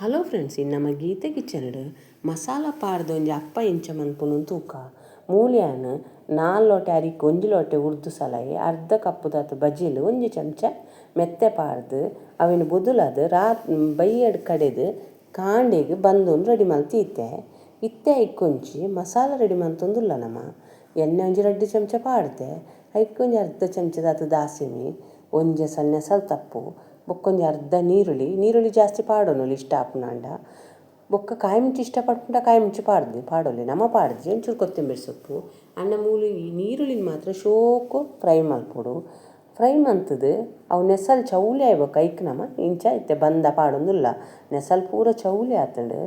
Hello friends, ಇನ್ನು ನಮ್ಮ ಗೀತೆ ಕಿಚನ್ ಮಸಾಲ ಪಾಡ್ದು ಒಂಜಿ ಅಪ್ಪ ಇಂಚ ಮನ್ಪುನು ತೂಕ. ಮೂಲ್ಯಾನ್ 4 ಲೋಟೆ ಅರಿಕ್ 1 ಲೋಟೆ ಉರ್ದು ಸಲಾಯಿ, ಅರ್ಧ ಕಪ್ಪುದಾತ್ ಬಜಿಲ್, 1 ಚಮಚ ಮೆತ್ತೆ ಪಾಡ್ದು ಅವಿನ ಬೊದುಲದು ರಾತ್ ಬೈಯಡ್ ಕಡೆದು ಕಾಂಡೆಗ್ ಬಂದೊಂದು ರೆಡಿ ಮಲ್ತೀತೆ. ಇತ್ತೆ ಐಕೊಂಚಿ ಮಸಾಲ ರೆಡಿ ಮಲ್ತೊಂದುಲ್ಲ ನಮ. ಎಣ್ಣೆ ಒಂಜಿ 2 ಚಮಚ ಪಾಡ್ದೆ, ಐಕೊಂಜಿ ಅರ್ಧ ಚಮಚದಾತ್ ದಾಸಿಮಿ, ಒಂಜಿ ಸಣ್ಣ ತಪ್ಪು, ಬೊಕ್ಕೊಂಜಿ ಅರ್ಧ ನೀರುಳ್ಳಿ, ನೀರುಳ್ಳಿ ಜಾಸ್ತಿ ಪಾಡೋನು ಇಷ್ಟ ಆಪುನಾಂಡ. ಬೊಕ್ಕ ಕಾಯಿ ಮುಂಚಿ ಇಷ್ಟ ಪಡ್ಪುಂಡ ಕಾಯಿ ಮುಂಚಿ ಪಾಡ್ದು ಪಾಡೋಲಿ, ನಮ ಪಾಡ್ದು ಒಂಚೂರು ಕೊತ್ತಂಬರಿ ಸೊಪ್ಪು ಅಣ್ಣ ಮೂಲು. ಈ ನೀರುಳ್ಳಿನ ಮಾತ್ರ ಶೋಕು ಫ್ರೈ ಮಲ್ಪೊಡು. ಫ್ರೈ ಮಂತದು ಅವು ನೆಸಲ್ ಚೌಲಿ ಆಯ್ಬೊಕ್ಕ ಐಕ್ ನಮ ಇಂಚ ಇತ್ತೆ ಬಂದ ಪಾಡೊಂದುಲ್ಲ. ನೆಸಲ್ ಪೂರ ಚೌಲಿ ಆತುಂಡು.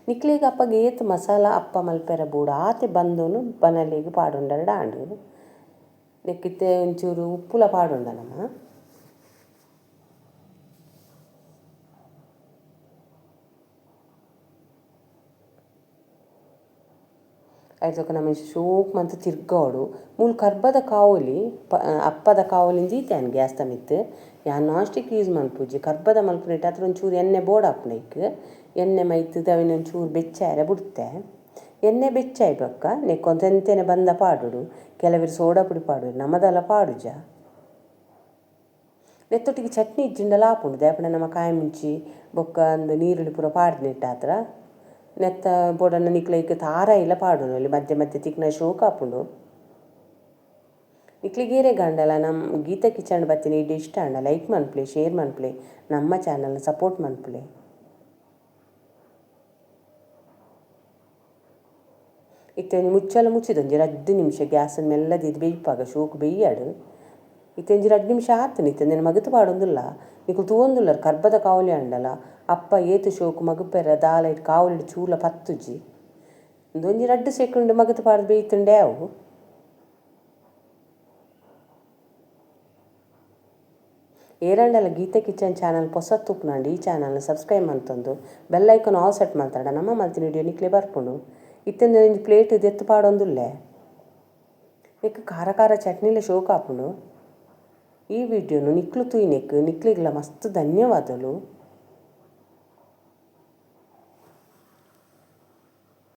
ನಿಕ್ಲೆಗ್ ಅಪ್ಪಗ ಏತ್ ಮಸಾಲ ಅಪ್ಪ ಮಲ್ಪೆರ ಬೋಡು ಆತೆ ಬಂದೋನು ಬನಲಿಗೆ ಪಾಡೊಂಡರಡ ಆಂಡು. ನೆಕ್ಕಿತ್ತೆ ಒಂಚೂರು ಉಪ್ಪುಲ ಪಾಡೊಂಡ ನಮ. ಐತೊಕ ನಮ ಶೋಕ್ ಮಂತ್ ತಿರ್ಗೋಡು. ಮೂಲು ಕರ್ಬದ ಕಾವಲಿ ಅಪ್ಪದ ಕಾವಲಿಂದ ಈತೆ ಗ್ಯಾಸ್ ಮಿತ್ತು. ಯಾನ್ non stick use ಮನ್ಪುಜಿ, ಕರ್ಬದ ಮಲ್ಪುನೆಟ್ ಅತ್ರ ಒಂಚೂರು ಎಣ್ಣೆ ಬೋಡಾಪುಂಡು ಐಕ್. ಎಣ್ಣೆ ಮೈತುದು ಅವಿನ ಒಂಚೂರು ಬೆಚ್ಚಾಯರೆ ಬುಡ್ತೆ. ಎಣ್ಣೆ ಬೆಚ್ಚಾಯಿ ಬೊಕ್ಕ ನೆಕ್ಕೊಂತ ಎಂತೆನೆ ಬಂದ ಪಾಡೋಡು. ಕೆಲವರು ಸೋಡಾ ಪುಡಿ ಪಾಡುವೆರ್, ನಮದಲ ಪಾಡುಜ. ನೆತ್ತೊಟ್ಟಿಗೆ ಚಟ್ನಿ ಇಜ್ಜಿಂಡಲ ಆಪುಂಡು. ದಾಯೆಪಂಡ ನಮ ಕಾಯಿ ಮುಂಚಿ ಬೊಕ್ಕ ಅಂದ್ ನೀರುಳ್ಳಿ ಪೂರ ಪಾಡ್ದಿನೆಟ್ ಆತ್ರ. ನೆತ್ತ ಬೋಡನ್ನ ನಿಕ್ಲೆಗ್ ತಾರಾಯಿಲ ಪಾಡೊನೊಲಿ, ಮಧ್ಯೆ ಮಧ್ಯೆ ತಿಕ್ನ ಶೋಕ್ ಆಪುಂಡು. ನಿಕ್ಲೆಗ್ ಏರೆಗ್ ಆಂಡಲ ನಮ್ಮ ಗೀತಾ ಕಿಚನ್ ಬತ್ತಿನ ಇಡೆ ಇಷ್ಟ ಆಂಡ ಲೈಕ್ ಮನ್ಪುಲೆ, ಶೇರ್ ಮನ್ಪುಲೆ, ನಮ್ಮ ಚಾನಲ್ ಸಪೋರ್ಟ್ ಮನ್ಪುಲೆ. ಇತ್ತೆ ಒಂಜಿ ಮುಚ್ಚಲ ಮುಚ್ಚಿದೊಂಜಿ 2 ನಿಮಿಷ ಗ್ಯಾಸ್ ಮೆಲ್ಲದಿದ್ದು ಬೇಯ್ಪಾಗ ಶೋಕ್ ಬೇಯ್ಯಾಡು. ಇತ್ತೆ ಒಂಜಿ 2 ನಿಮಿಷ ಆತುಂಡು. ಇತ್ತೆ ನೆನ ಮಗತ್ ಪಾಡೊಂದುಲ್ಲ. ನಿಕುಲು ತೂವೊಂದುಲ್ಲರ್ ಕರ್ಬದ ಕಾವಲಿ ಆಂಡಲ ಅಪ್ಪ ಏತ್ ಶೋಕು ಮಗುಪೆರ ದಾಲ it ಕಾವಲಿಡ್ ಚೂಲ ಪತ್ತುಜಿ. ಒಂಜಿ 2 ಸೆಕೆಂಡ್ ಮಗತ್ ಪಾಡ್ದು ಬೇಯ್ತುಂಡೆ ಅವು. ಏರಂಡಲ ಗೀತಾ ಕಿಚನ್ ಚಾನಲ್ ಪೊಸತ್ ಉಪ್ಪುನಾಂಡ ಈ ಚಾನಲ್ನ ಸಬ್ಸ್ಕ್ರೈಬ್ ಮಲ್ತೊಂದು bell icon all set ಮಲ್ತಾಡ ನಮ್ಮ ಮಲ್ತಿನ ವಿಡಿಯೋ ನಿಕ್ಲೆ ಬರ್ಪುಂಡು. ಇತ್ತೆ ಒಂಜಿ ಪ್ಲೇಟ್ ದೆತ್ತ್ ಪಾಡೊಂದುಲ್ಲೆ. ನೆಕ್ ಖಾರ ಖಾರ ಚಟ್ನಿಲ ಶೋಕ್ ಆಪುಂಡು. ಈ ವಿಡಿಯೋನು ನಿಕ್ಲು ತೂಯಿನೆಕ್ ನಿಕ್ಲೆಗ್ಲ ಮಸ್ತ್ ಧನ್ಯವಾದಲು.